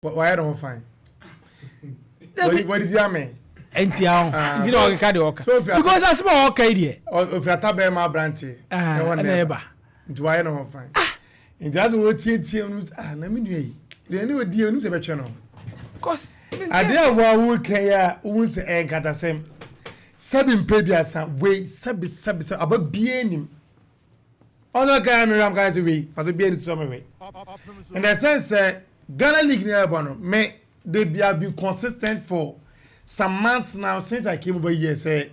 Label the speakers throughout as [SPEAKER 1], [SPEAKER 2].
[SPEAKER 1] Wayɛ ne ho fine. Wadidi ame.
[SPEAKER 2] Nti aho ah. Nti na ɔkeka deɛ ɔka because asɛm a ɔka yi deɛ.
[SPEAKER 1] Ofiri ata bɛrima aberante.
[SPEAKER 2] Ah, ɛhɔ na ɛba.
[SPEAKER 1] Nti wayɛ ne ho fine. Ah. Nti asɛ wɔtiatia no ah na me nua yi. Deɛ ne ɔdi onim sɛ bɛtwɛ no. Adeɛ a wɔawo kan yi a wohu sɛ ɛyɛ nkatasɛm. Sɛbi mpɛ duasa wei sɛbi sɛbi sɛbi aba bie nim. Ɔno kan mi ram kan sɛ wei ɔsɛ bia ni sɔ mi wei. In the sense sɛ Ghana league ni ɛbɔ no me they be have been consistent for some months now since I came over here sɛ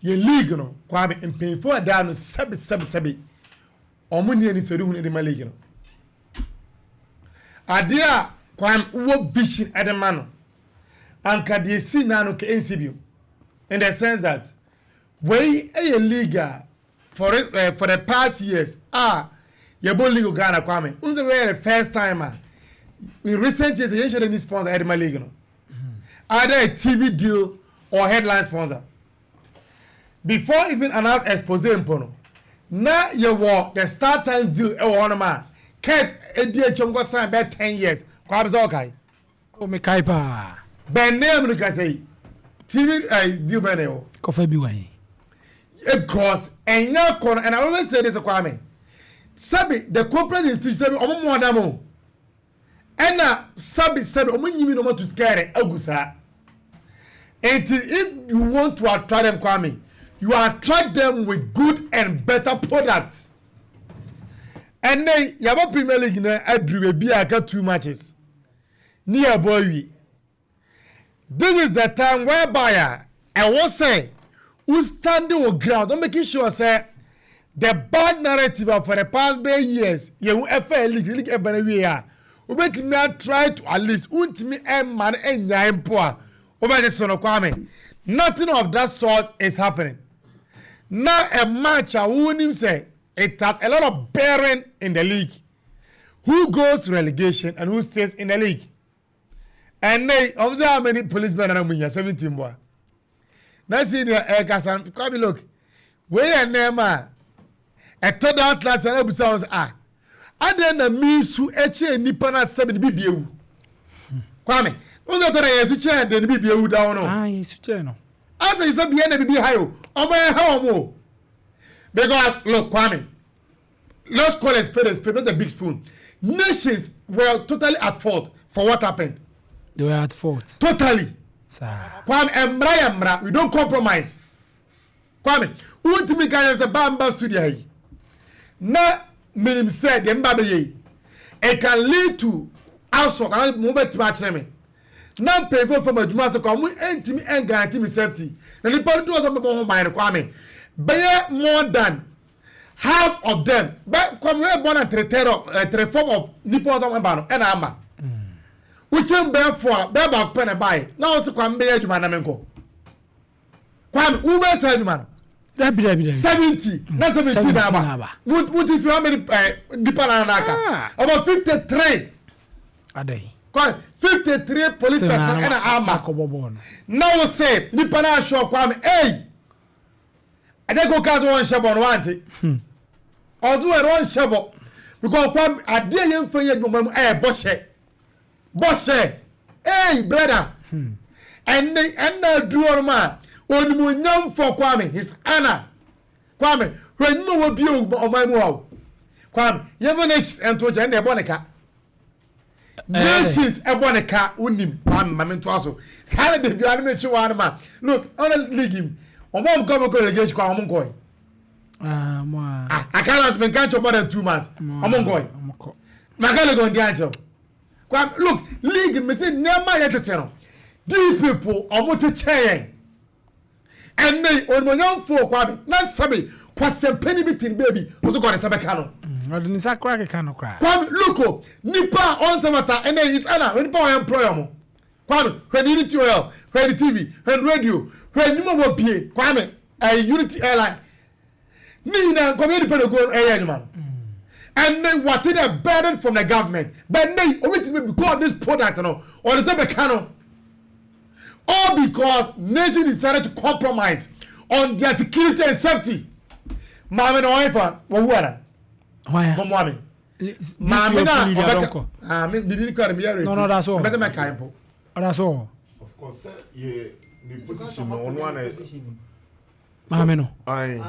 [SPEAKER 1] yɛ league no Kwame mpanyinfoɔ ɛda no sɛbi sɛbi sɛbi wɔn ni anisɔde hunu de ma league no. Adeɛ a Kwame wɔ vision ɛde ma no anka deɛ esi naa no ka ɛnsi bio in the sense that wei ɛyɛ league a for it for the past years a yɛbɔ league Ghana Kwame n sɛ wei yɛ the first time a in recent years yɛn hyɛ dɛ ni sponsor ɛde ma league no either a TV deal or headline sponsor before even announce expose mpo no na yɛwɔ the Star Times deal ɛwɔ hɔnom a Kurt edi akyɛm kɔ sign bɛɛ 10 years Kwame sɛ ɔkae.
[SPEAKER 2] O, mi kae paa.
[SPEAKER 1] Bɛn ne mu no kasa yi TV deal bɛn na ɛwɔ.
[SPEAKER 2] Kɔfa bi wɔ he.
[SPEAKER 1] Because ɛnyɛ kɔ no, and I always say this, Kwame, sɛbi the corporate institution sɛbi ɔmo mu ɔdam o, ɛna sɛbi sɛbi ɔmo nyimi na ɔmo to sika yɛrɛ agu saa. Nti if you want to attract them, Kwame, you attract them with good and better product. Ɛnɛ yaba Premier League na aduru beebi a aka two matches ne yɛ bɔ awie. This is the time whereby a ɛwɔ sɛ wo standing wɔ ground don making sure sɛ the bad narrative of for the past bɛyɛ years yɛn ɛfɛ league ɛbɛn na wie a wobɛtumi a try to at least wontumi ɛma no ɛnyae mpo a wobɛgye so no. Kwame, nothing of that sort is happening. Na a match a wonim sɛ it has a lot of bearing in the league, who goes to relegation and who stays in the league. Ɛnɛ ɔmo sɛ how many policemen na mo nya? 17 boa na senior ɛkasa. Kwame, look, wei yɛ nneɛma a ɛtɔ da atlas ɛna busa wɔn sɛ, ah, adan na mi su ɛkyɛ nipa na sɛbi ne bibi ewu. Kwame, wɔn sɛ ɔtɔ da yɛ su kyɛn de ne bibi ewu da wɔn no.
[SPEAKER 2] Ah, yɛ su kyɛn no.
[SPEAKER 1] Asa yi sɛ bia na bibi ha yi o, ɔmo yɛ ha wɔn o, because look, Kwame, let's call a spade a spade, not a big spoon. Nations were totally at fault for what happened.
[SPEAKER 2] They were at fault.
[SPEAKER 1] Totally.
[SPEAKER 2] Saa.
[SPEAKER 1] Kwame, mmara yɛ mmara, we don't compromise. Kwame, wontumi ka yɛn sɛ baa mba studio yi na minim sɛ deɛ mba bɛyɛ yi, it can lead to assault anaa mo bɛtumi akyerɛ me na mpanyinfoɔ fam adwuma ase kwa mo ntumi guarantee me safety na nipa dodoɔ sɛ mbɛbɔ ho ban no. Kwame, bɛyɛ more than half of them bɛ, Kwame, bɛyɛ more than three third of three fourth of nipa ɔsɔn ɛba no ɛna ama wokyɛn bɛɛ fo a bɛɛ baako pɛ na ɛbaayɛ na wɔsi Kwame bɛyɛ adwuma na menkɔ. Kwame, wo bɛ sɛ adwuma no.
[SPEAKER 2] Dabi, dabi, dabi.
[SPEAKER 1] 70 na 70 na aba mo ti fi how many nipa na na aka? About 53.
[SPEAKER 2] Adai.
[SPEAKER 1] Kwame, 53 police person ɛna ama
[SPEAKER 2] akɔbɔ bɔɔl no.
[SPEAKER 1] Na wo sɛ nipa na ahyɛ Kwame, ɛy ɛdɛ ko kaa sɛ wɔn hyɛ bɔ no wante ɔso wɔn wɔn hyɛ bɔ because Kwame, adeɛ yɛn fɛ yɛ adwuma mu ɛyɛ bɔhyɛ bɔhyɛ. Ɛy brother, ɛnɛ ɛnna aduru hɔ nom a onimonyamfo Kwame, his honour Kwame, hwɛ enyim a wɔbie ɔman mu hɔ o. Kwame, yɛn nations ɛnto nkyɛn ɛnna ɛbɔ ne ka, nations ɛbɔ ne ka. Wonim Kwame, maame ntoa so saa na debi ɔne mi twe wɔn anoma. Look, ɔne league mu ɔmo a ɔmo kɔ ɔmo kɔ relegation kɔ a ɔmo nkɔ yi.
[SPEAKER 2] Ah, mo a.
[SPEAKER 1] Ah, aka na mi nka nkyɛn more than 2 months, ɔmo nkɔ yi.
[SPEAKER 2] Ɔmo kɔ.
[SPEAKER 1] Maka league ɔndi ankyɛw. Kwame, look, league mi si nneɛma yɛ tete no, these people ɔmo te kyɛn yɛn. Ɛnɛ onimonyamfo Kwame na sɛbi kwasɛmpɛni bi tiri beebi ɔso kɔ ne nsa bɛka no.
[SPEAKER 2] Ɔde ne nsa kora keka no koraa.
[SPEAKER 1] Kwame, look o, nipa a ɔnsɛm ata ɛnɛ yi ɛna nipa a ɔyɛ employer mo. Kwame, hwɛ ne Unity Oil, hwɛ ne TV, hwɛ ne radio, hwɛ nnwuma wɔ bie. Kwame, ɛyɛ Unity Airline ne nyinaa nkɔmɛ nipa na egu ɛyɛ adwuma no. Ɛnɛ wate the burden from the government, but ɛnɛ obi ti mi because this product no ɔde sɛ bɛka no, all because nation decided to compromise on their security and safety. Maame na wɔn fa wɔwu ana?
[SPEAKER 2] Hwan?
[SPEAKER 1] Mɔmɔ mi. Maame na ɔbɛka ah me didi kura mi yɛ
[SPEAKER 2] No, no, that's all.
[SPEAKER 1] Bɛtɛ mɛ kan po.
[SPEAKER 2] Ɔda so.
[SPEAKER 3] Of course, sɛ yɛ ne position no, ɔno ana.
[SPEAKER 2] Maame no.
[SPEAKER 3] Ayi.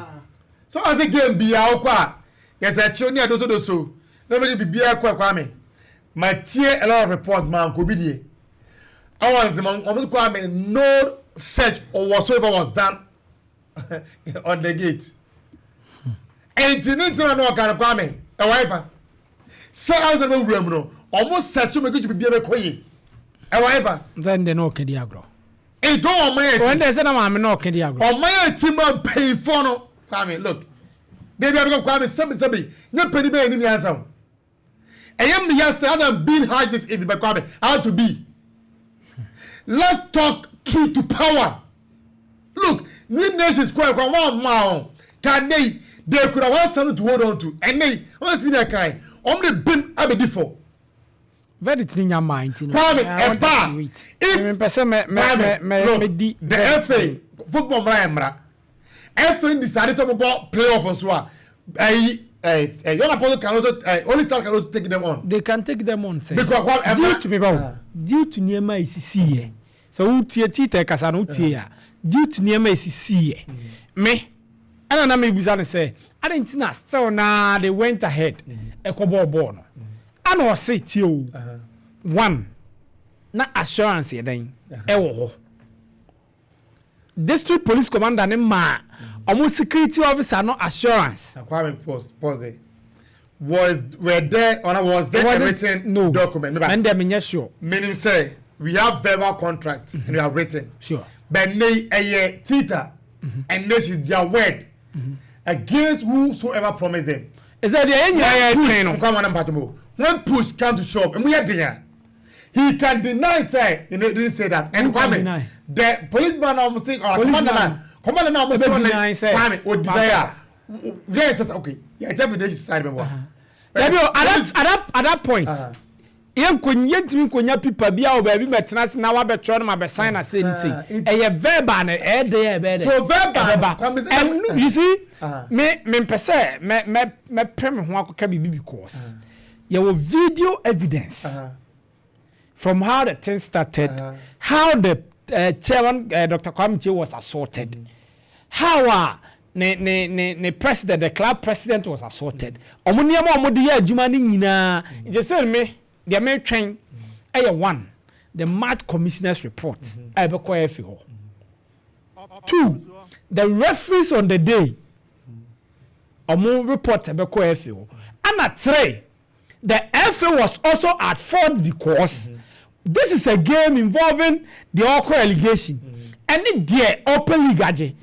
[SPEAKER 1] So ɔsɛ game bi a ɔkɔ a yɛsɛ akyiw ne adosodoso na ɔbɛgye biribiara kɔ ɛkɔ ame ma tie a lot of report ma nkobi deɛ ɛwɔ nsɛm ɔmo kɔ ame, no search or whatsoever was done on the gate. Nti ne nsɛm a na ɔka no, Kwame, ɛwɔ afa sɛ ansa na ɔwura mu no, ɔmo search mo ekyi, biribiara bɛkɔ yie, ɛwɔ afa.
[SPEAKER 2] Sɛ ndɛ na ɔka di agorɔ.
[SPEAKER 1] Nti ɔmo yɛ.
[SPEAKER 2] Wɔn dɛ sɛ na maame na ɔka di agorɔ.
[SPEAKER 1] Ɔmo yɛ ti ma mpanyinfoɔ no. Kwame, look, deebi abɛka Kwame, sɛbi sɛbi, nye panyin bɛyɛ ni miansa o, ɛyɛ mi ya sɛ adam being hard this evening, but Kwame, how to be, let's talk truth to power. Look, new nations kɔ ɛkɔ wɔn ama wɔn ka ne yi, they could have had something to hold on to. Ɛnɛ yi wɔn si na kan wɔn de bim abɛdi fɔ.
[SPEAKER 2] Verdict ni nya maa nti no.
[SPEAKER 1] Kwame, ɛba
[SPEAKER 2] if mpɛ sɛ mɛ mɛ mɛ
[SPEAKER 1] look
[SPEAKER 2] mɛ di.
[SPEAKER 1] The FA, football mmara yɛ mmara. FA decide sɛ mo bɔ playoff nso a, ɛyi ɛyi Young Apostle can also Holy Stars can also take them on.
[SPEAKER 2] They can take them on sɛ.
[SPEAKER 1] Because Kwame,
[SPEAKER 2] due to me ba o, due to nneɛma a esisi yɛ sɛ wotie tiitɛ kasa no, wotie a, due to nneɛma a esisi yɛ me ɛna na mebusa no sɛ adi nti na still na they went ahead ɛkɔ bɔɔl bɔɔl no, ana ɔse tie o, one, na assurance yɛ dɛn ɛwɔ hɔ, district police commander ne maa ɔmo security officer no assurance.
[SPEAKER 1] Na Kwame, pause, pause there. Was were there or was there
[SPEAKER 2] It
[SPEAKER 1] a
[SPEAKER 2] wasn't-
[SPEAKER 1] written
[SPEAKER 2] no
[SPEAKER 1] document?
[SPEAKER 2] Ɛn dɛ menyɛ sure.
[SPEAKER 1] Meaning say we have verbal contract and we have written. But ne ɛyɛ tita and nations, their word against whosoever promised them.
[SPEAKER 2] Ɛsɛ deɛ yɛn nyinaa yɛ twɛn no.
[SPEAKER 1] Nkwama na mpatmo. When push come to shove, emu yɛ den a, he can deny say he didn't say that. And
[SPEAKER 2] Who can
[SPEAKER 1] Kwame,
[SPEAKER 2] deny?
[SPEAKER 1] the policeman na ɔmo say or
[SPEAKER 2] Policeman.
[SPEAKER 1] commander na commander na ɔmo say
[SPEAKER 2] Ebe deny say.
[SPEAKER 1] Kwame o deny a, yɛn kyɛ sɛ okay, yɛn kyɛ fi de side bɛ bɔ.
[SPEAKER 2] Dabi o, at that point, yɛn nko yɛntumi nkonya pipa bi a wɔ baabi mɛtena ase na wabɛtwerɛ no ma bɛsan na se ne se ɛyɛ verbal na ɛyɛ de yɛ ɛbɛyɛ dɛ
[SPEAKER 1] So verbal,
[SPEAKER 2] ɛbɛba.
[SPEAKER 1] Kwame sɛ-
[SPEAKER 2] And you see, me mpɛ sɛ mɛ pɛ me ho akɔka biribi because yɛwɔ video evidence from how the thing started, how the chairman, Dr. Kwame Kyei, was assaulted, how ne president, the club president, was assaulted. Ɔmo nneɛma a ɔmo de yɛ adwuma no nyinaa. Nti sɛ me deɛ metwɛn ɛyɛ one, the match commissioner's report a ɛbɛkɔ ɛfi hɔ; two, the referees on the day ɔmo report ɛbɛkɔ ɛfi hɔ; ana three, the FA was also at fault because this is a game involving the ɔkɔ relegation ɛne deɛ ɔpɛ league agye.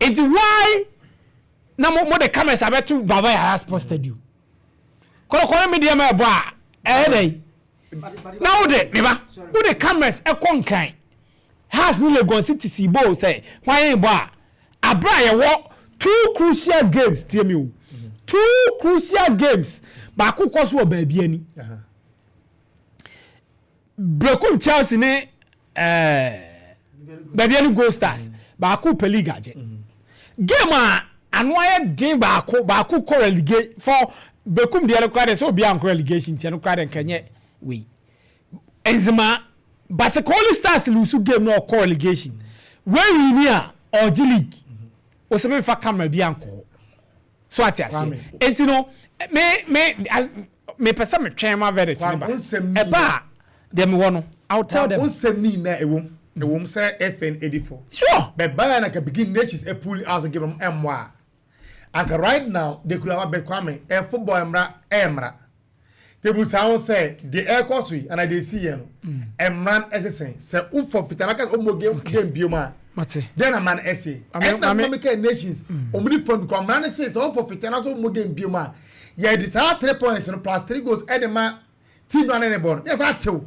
[SPEAKER 2] Nti why na mo de cameras abɛto Baba Yara Sports Stadium? Kɔlɔkɔlɔ mi deɛ ma ɛbɔ a ɛyɛ dɛ yi na wo de meba wo de cameras ɛkɔ Nkran, Hearts ne Legon City si bo sɛ hwan bɔ a abira yɛwɔ two crucial games. Tie mi o, two crucial games, baako kɔ so wɔ baabi ani Brekum Chelsea ne baabi ani Gold Stars, baako pɛ league agye, game a ano ayɛ den, baako baako kɔ relegate. For Brekum deɛ no kora de sɛ obi ankɔ relegation tiɛ no kora de nkɛnyɛ wei. Nzema Basake Holy Stars lose game na ɔkɔ relegation, wei win a ɔgye league, wosɛ mefa camera bi ankɔ hɔ so ate aseɛ. Enti no me mepɛ sɛ metwɛn ma verdict ne ba. Ɛba a deɛ mewɔ no, I will tell them.
[SPEAKER 1] Nsɛm ni na ɛwom sɛ FN 84. But Bayern ka begin nations a pull out give them ɛmmoa a, anka right now they could have been. Kwame, ɛ football mmra, ɛ mmra tebu saa ho sɛ deɛ ɛrekɔ so yi ana deɛ esi yɛ no, mmra no ɛsɛ sɛ wofɔ fitaa na kasa ɔmo game bio mu a then na man ɛsɛ ɛna mami kɛ nations ɔmo ni fɔm because mmra no sɛ wofɔ fitaa na so ɔmo game bio mu a, yɛde saa three points no plus three goals ɛde ma team no ane ne bɔ no yɛ sɛ atew.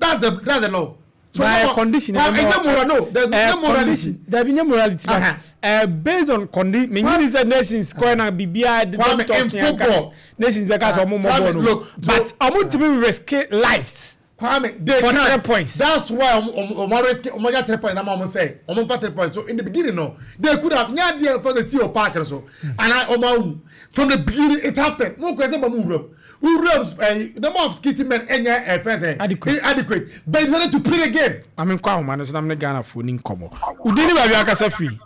[SPEAKER 1] That's the law.
[SPEAKER 2] So by condition.
[SPEAKER 1] Ɛnyɛ moral, no, there's no morality.
[SPEAKER 2] Dabi, nye morality, but based on condi me nyini sɛ nations kɔ na biribiara de
[SPEAKER 1] Kwame, in football,
[SPEAKER 2] nations bɛ ka sɛ ɔmo mɔ bɔɔl no, but ɔmo ntumi risk lives.
[SPEAKER 1] Kwame, they
[SPEAKER 2] for
[SPEAKER 1] can't.
[SPEAKER 2] Three points.
[SPEAKER 1] That's why ɔmo risk, ɔmo gya 3 points na ɔmo sɛ ɔmo fa 3 points. So in the beginning no, they could have nya adeɛ for the CO park so and I ɔmo ahu from the beginning it happened. Mo kɔ ɛsɛ mo mu wura mu. Wura number of security men ɛnyɛ ɛfɛ sɛ
[SPEAKER 2] Adequate.
[SPEAKER 1] Adequate, but you decided to play the game.
[SPEAKER 2] Maame, nkɔ ahoma no so na mene Ghanafoɔ ni nkɔmmɔ. Wodin ne baabi akasa firi?